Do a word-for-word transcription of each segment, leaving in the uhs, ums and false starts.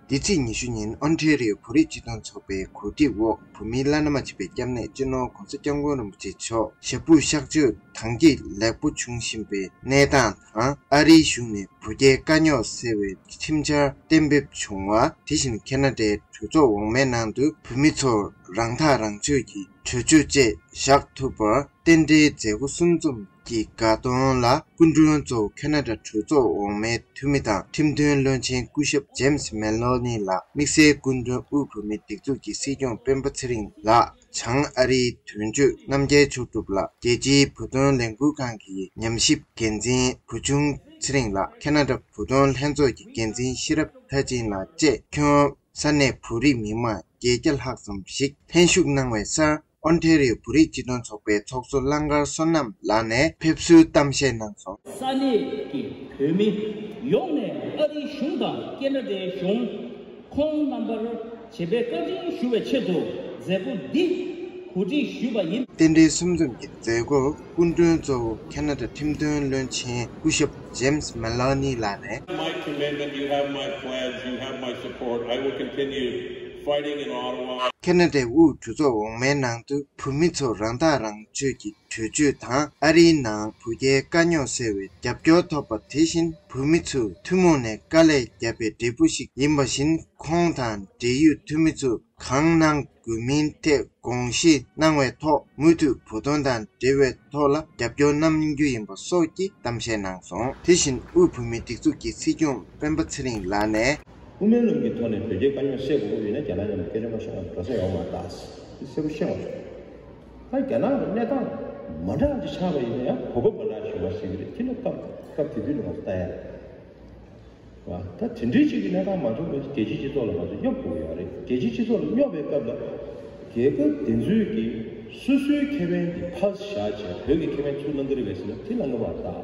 འདི་ཚེས་ཉི་ཤུ་ཉིན་ཨོན་ཊེ་རི་ཡོ་བོད་རིགས་སྤྱི་མཐུན་ཚོགས་པའི་གོ་སྒྲིག་འོག་བོད་མིའི་བླ་ན་མ་མཆིས་པའི་སྐྱབས་གནས་སྤྱི་ནོར་༧གོང་ས་༧སྐྱབས་མགོན་རིན་པོ་ཆེ་མཆོག་ཞབས་པུས་གཤག་བཅོས་དང་གི་ལེགས་པོ་བྱུང་བཞིན་པའི་གནས་སྟངས་དང་། ཨ་རིའི་གཞུང་ནས་བོད་རྒྱའི་དཀའ་རྙོག་སེལ་བའི་ཁྲིམས་འཆར་གཏན་འབེབས་བྱུང་བ། དེ་བཞིན་ཁེ་ན་ཌའི་གྲོས་ཚོགས་འོག་མའི་ནང་དུ་བོད་མི་ཚོར་རང་ཐག་རང་གཅོད་ཀྱི་གྲོས་ཆོད་བཅས་བཞག་ཐུབ་པར་རྟེན་འབྲེལ་མཛད་སྒོ་གསུམ་འཛོམས་ཀྱི་དགའ་སྟོན་ལ་སྐུ་མགྲོན་གཙོ་བོ་ཁེ་ན་ཌ་གྲོས་ཚོགས་འོག་མའི་འཐུས་མི་དང་ཁྲིམས་དོན་བློན་ཆེན་སྐུ་ཞབས་ཇེམ་སི་མེ་ལོ་ནི་ལགས། དམིགས་བསལ་སྐུ་མགྲོན་དབུས་བོད་མིའི་སྒྲིག་འཛུགས་ཀྱི་སྲིད་སྐྱོང་སྤེན་པ་ཚེ་རིང་ལགས། བྱང་ཨ་རིའི་དོན་གཅོད་རྣམ་རྒྱལ་མཆོག་གྲུབ་ལགས། རྒྱལ་སྤྱིའི་བོད་དོན་ལས་འགུལ་ཁང་གི་ཉམས་ཞིབ་འགན་འཛིན་བུ་ཆུང་ཚེ་རིང་ལགས། ཁེ་ན་ཌ་བོད་དོན་ལྷན་ཚོགས་ཀྱི་འགན་འཛིན་ཤེས་རབ་མཐར་ཕྱིན་ལགས་བཅས་ཁྱོན་ས་གནས་བོད་རིགས་མི་མང་བརྒྱད་བརྒྱ་ལྷག་ཙམ་ཞིག་ལྷན་ཞུགས་གནང་བའི་སར། ཨོན་ཊེ་རི་ཡོ་བོད་རིགས་སྤྱི་མཐུན་ཚོགས་པའི་ཚོགས་གཙོ་གླང་དཀར་བསོད་ནམས་ལགས་ནས་ཕེབས་བསུའི་གཏམ་བཤད་གནང་སོང་། ས་གནས་ཀྱི་བོད་མི་ཡོངས་ནས་ཨ་རིའི་གཞུང་དང་ཁེ་ན་ཌའི་གཞུང་། ཁོང་རྣམ་པར་བྱམས་པའི་བཀའ་དྲིན་ཞུ་བའི་ཆེད་དུ་མཛད་སྒོ་འདི་གོ་སྒྲིག་ཞུས་པ་ཡིན། རྟེན་འབྲེལ་གསུམ་འཛོམས་ཀྱི་མཛད་སྒོར་སྐུ་མགྲོན་གཙོ་བོ་ཁེ་ན་ཌ་ཁྲིམས་དོན་བློན་ཆེན་སྐུ་ཞབས་ཇེམ་སི་མེ་ལོ་ནི་ལགས་ནས། My commitment, you have my pledge, you have my support. I will continue fighting in Ottawa. ཁེ་ན་ཌའི་དབུས་གྲོས་ཚོགས་འོག་མའི་ནང་དུ་བོད་མི་ཚོར་རང་ཐག་རང་གཅོད་ཀྱི་གྲོས་ཆོད་དང་། ཨ་རིའི་ནང་བོད་རྒྱའི་དཀའ་རྙོག་སེལ་བའི་རྒྱབ་སྐྱོར་ཐོབ་པ། དེ་བཞིན་བོད་མི་ཚོས་ཐུན་མོང་ནས་དཀའ་ལས་བརྒྱབ་པའི་འབྲས་བུ་ཞིག་ཡིན་པ་བཞིན། ཁོང་དང་འབྲེལ་ཡོད་འཐུས་མི་ཚོས་གང་གནང་དགོས་མིན་ཐད་དགོངས་བཞེས་གནང་བའི་ཐོག་མུ་མཐུད་བོད་དོན་དང་འབྲེལ་བའི་ཐོག་ལ་རྒྱབ་སྐྱོར་གནང་རྒྱུ་ཡིན་པ་སོགས་ཀྱི་གཏམ་བཤད་གནང་སོང་། དེ་བཞིན་དབུས་བོད་མིའི་སྒྲིག་འཛུགས་ཀྱི་སྲིད་སྐྱོང་སྤེན་པ་ཚེ་རིང་ལགས་ནས། དབུ་མའི་ལམ་གྱི་ཐོག་ནས་བོད་རྒྱའི་དཀའ་རྙོག་སེལ་དགོས་ཀྱི་ཡོད་ན། རྒྱ་ནག་མཉམ་དུ་སྐད་ཆ་མ་བཤད་ན་འགྲོ་ས་ཡོད་མ་རེད་ད། འདི་གསལ་པོ་ཤེས་དགོས་རེད། ད་རྒྱ་ནག་གི་གནས་སྟངས་མ་འདྲ་ཅིག་ཆགས་པ་ཡིན་ན་ཡང་གོ་སྐབས་མ་འདྲ་ཞིག་ཡོང་བ་ཤེས་ཀྱི་རེད། དེ་ནི་སྐབས་སྐབས་དེ་དུས་ནས་ང་ཚོ་ལྟ་ཡ་རེད་བ། ད་དེ་འདྲའི་ཅིག་གི་གནས་སྟངས་མ་བྱུང་བའི་རྒྱལ་སྤྱིའི་སྤྱི་ཚོགས་ལ་ང་ཚོ་སྙོབ་དགོས་ཀྱི་ཡོད་རེད། རྒྱལ་སྤྱིའི་སྤྱི་ཚོགས་ལ་སྙོབ་པའི་སྐབས་ལ་རྒྱལ་ཁབ་དེ་ཚོའི་གི་སོ་སོའི་ཁེ་ཕན་དེ་ཕར་བཞག་བྱས་བོད་ཀྱི་ཁེ་ཕན་ཚུར་གནང་གི་རེད་པས་ཟེར་ན་དེ་གནང་གི་མ་རེད་ད།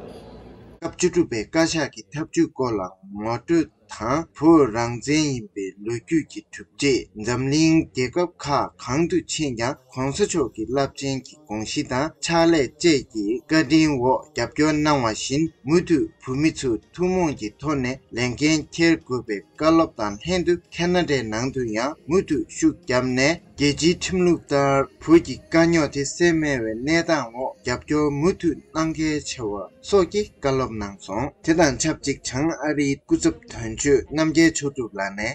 སྐབས་བཅུ་དྲུག་པའི་བཀའ་ཤག་གི་ཐབས་ཇུས་སྐོར་ལ་ངོ་སྤྲོད་དང་། བོད་རང་བཙན་ཡིན་པའི་ལོ་རྒྱུས་ཀྱི་གྲུབ་འབྲས། འཛམ་གླིང་རྒྱལ་ཁབ་ཁག་གང་དུ་ཕྱིན་ཀྱང་གོང་ས་མཆོག་གི་རླབས་ཆེན་གྱི་དགོངས་གཞི་དང་ཕྱག་ལས་བཅས་ཀྱི་བཀའ་དྲིན་འོག་རྒྱབ་སྐྱོར་གནང་བ་བཞིན། མུ་མཐུད་བོད་མི་ཚོས་ཐུན་མོང་གི་ཐོག་ནས་ལས་འགན་འཁྱེར་དགོས་པའི་བཀའ་སློབ་དང་ལྷན་དུ། ཁེ་ན་ཌའི་ནང་དུ་ཡང་མུ་མཐུད་ཤུགས་བརྒྱབ་ནས། རྒྱལ་སྤྱིའི་ཁྲིམས་ལུགས་ལྟར་བོད་ཀྱི་དཀའ་རྙོག་དེ་སེལ་མེད་པའི་གནས་སྟངས་འོག་རྒྱབ་སྐྱོར་མུ་མཐུད་གནང་གལ་ཆེ་བ་སོགས་ཀྱི་བཀའ་སློབ་གནང་སོང་། དེ་དང་ཆབས་ཅིག་བྱང་ཨ་རིའི་སྐུ་ཚབ་དོན་གཅོད་རྣམ་རྒྱལ་མཆོག་གྲུབ་ལགས་ནས།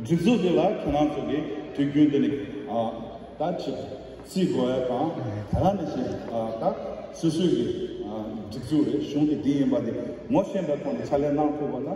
སྒྲིག་འཛུགས་འདི་ལ་ཁྱེད་རང་ཚོ་གིས་དུས་རྒྱུན་དུ་ནས་ཨ་ད་ཅིག་བརྩི་དགོས་ཡ་དང་། དེ་ག་ནང་བཞིན་ཨ་ད་སོ་སོའི་གི་ཨ་སྒྲིག་འཛུགས་རེད། གཞུང་གི་འདི་ཡིན་པ་དེ་ངོ་ཤེས་པའི་ཐོག་ནས་ཕྱག་ལས་གནང་ཐུབ་པ་ན།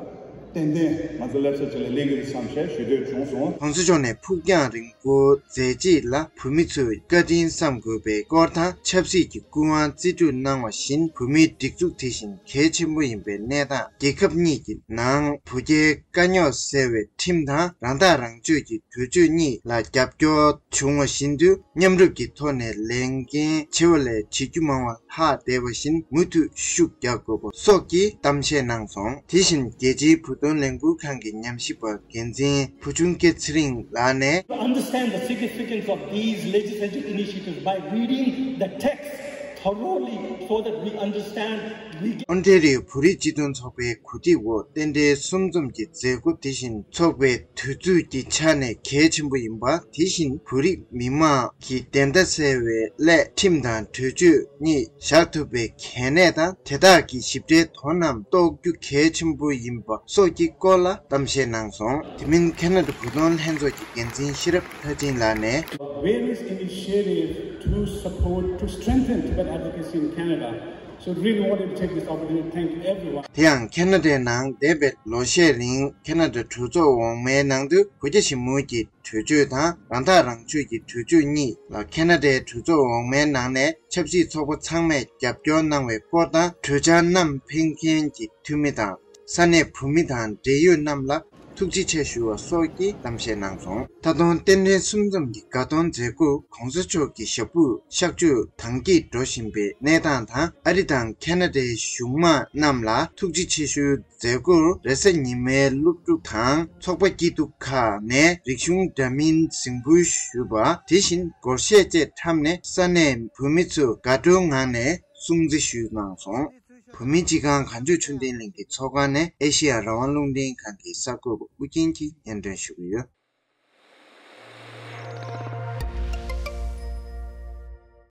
ཏན་ཏན་ང་ཚོ་སླེབས་ས་ཅིག་ལ་སླེབས་ཀྱི་རེད་བསམ་བྱས་ཞུ་འདོད་བྱུང་སོང་། གོང་ས་མཆོག་ནས་ཕུགས་རྒྱང་རིང་པོའི་མཛད་རྗེས་ལ་བོད་མི་ཚོས་བཀའ་དྲིན་བསམ་དགོས་པའི་སྐོར་དང་། ཆབ་སྲིད་ཀྱི་སྐུ་དབང་རྩིས་སྤྲོད་གནང་བ་བཞིན། བོད་མིའི་སྒྲིག་འཛུགས་དེ་བཞིན་གལ་ཆེན་པོ་ཡིན་པའི་གནས་སྟངས། རྒྱལ་ཁབ་གཉིས་ཀྱི་ནང་བོད་རྒྱའི་དཀའ་རྙོག་སེལ་བའི་ཁྲིམས་དང་རང་ཐག་རང་གཅོད་ཀྱི་གྲོས་ཆོད་གཉིས་ལ་རྒྱབ་སྐྱོར་བྱུང་བ་བཞིན་དུ། མཉམ་རུབ་ཀྱི་ཐོག་ནས་ལས་འགན་བྱེད་པ་ལས་བྱེད་རྒྱུ་མང་བ་ལྷག་བསྡད་པ་བཞིན་མུ་མཐུད་ཤུགས་རྒྱག་དགོས་པ་སོགས་ཀྱི་གཏམ་བཤད་གནང་སོང་། དེ་བཞིན་རྒྱལ་སྤྱིའི་བོད་དོན་ལས་འགུལ་ཁང་གི་ཉམས་ཞིབ་པ་འགན་འཛིན་བུ་ཆུང་སྐྱིད་ཚེ་རིང་ལགས་ནས། To understand the significance of these legislative initiatives by reading the text thoroughly so that we understand, we can ཨོན་ཊེ་རི་ཡོ་བོད་རིགས་སྤྱི་མཐུན་ཚོགས་པའི་གོ་སྒྲིག་འོག་རྟེན་འབྲེལ་གསུམ་འཛོམས་ཀྱི་མཛད་སྒོ་དེ་བཞིན་ཚོགས་པའི་དུས་ཚོད་ཀྱི་ཆ་ནས་གལ་ཆེན་པོ་ཡིན་པ། དེ་བཞིན་བོད་རིགས་མི་མང་གི་བདེན་མཐའ་གསལ་བའི་སླད་ཁྲིམས་དང་གྲོས་ཆོད་གཉིས་བཞག་ཐུབ་པའི་གལ་གནད་དང་། དེ་དག་གི་ཞིབ་ཕྲའི་དོ་སྣང་གཏོང་རྒྱུ་གལ་ཆེན་པོ་ཡིན་པ་སོགས་ཀྱི་སྐོར་ལ་གཏམ་བཤད་གནང་སོང་། དེ་མིན་ཁེ་ན་ཌ་བོད་དོན་ལྷན་ཚོགས་ཀྱི་འགན་འཛིན་ཤེས་རབ་མཐར་ཕྱིན་ལགས་ནས། Various initiatives to support, to strengthen Tibet advocacy in Canada. So really wanted to take this opportunity to thank everyone. དེ་ཡང་ཁེ་ན་ཌའི་ནང་འདས་པའི་ལོ་ཤས་རིང་ཁེ་ན་ཌ་གྲོས་ཚོགས་འོག་མའི་ནང་དུ་བོད་རྒྱ་ཞི་མོལ་གྱི་གྲོས་ཆོད་དང་རང་ཐག་རང་གཅོད་ཀྱི་གྲོས་ཆོད་གཉིས་ལ་ཁེ་ན་ཌའི་གྲོས་ཚོགས་འོག་མའི་ནང་ནས་ཆབ་སྲིད་ཚོགས་པ་ཚང་མས་རྒྱབ་སྐྱོར་གནང་བའི་སྐོར་དང་། གྲོས་འཆར་བསྣམས་ཕེབས་མཁན་གྱི་འཐུས་མི་དང་ས་གནས་བོད་མི་དང་འབྲེལ་ཡོད་རྣམས་ལ་ཐུགས་རྗེ་ཆེ་ཞུ་བ་སོགས་ཀྱི་གཏམ་བཤད་གནང་སོང་། ད་དུང་རྟེན་འབྲེལ་གསུམ་འཛོམས་ཀྱི་དགའ་སྟོན་མཛད་སྒོ་གོང་ས་མཆོག་གི་ཞབས་པུས་གཤག་བཅོས་དང་གིས་འགྲོ་བཞིན་པའི་གནས་སྟངས་དང་། ཨ་རི་དང་ཁེ་ན་ཌའི་གཞུང་མང་རྣམས་ལ་ཐུགས་རྗེ་ཆེ་ཞུའི་མཛད་སྒོར་རེས་གཟའ་ཉི་མའི་སློབ་ཕྲུག་དང་ཚོགས་པ་སྐྱིད་སྡུག་ཁག་ནས་རིག་གཞུང་འདྲ་མིན་གཟིགས་འབུལ་ཞུས་པ། དེ་བཞིན་སྒོར་གཞས་བཅས་འཁྲབ་ནས་ས་གནས་བོད་མི་ཚོས་དགའ་སྤྲོའི་ངང་ནས་སྲུང་བརྩི་ཞུས་གནང་སོང་། བོད་མིའི་སྤྱི་ཁང་གངས་ལྗོངས་ཆོས་ལྡན་གླིང་གི་ཚོགས་ཁང་ནས་ཨེ་ཤེ་ཡ་རང་དབང་རླུང་འཕྲིན་ཁང་གི་གསར་འགོད་པ་ཨུ་རྒྱན་གྱིས་སྙན་སྒྲོན་ཞུ་གི་ཡོད།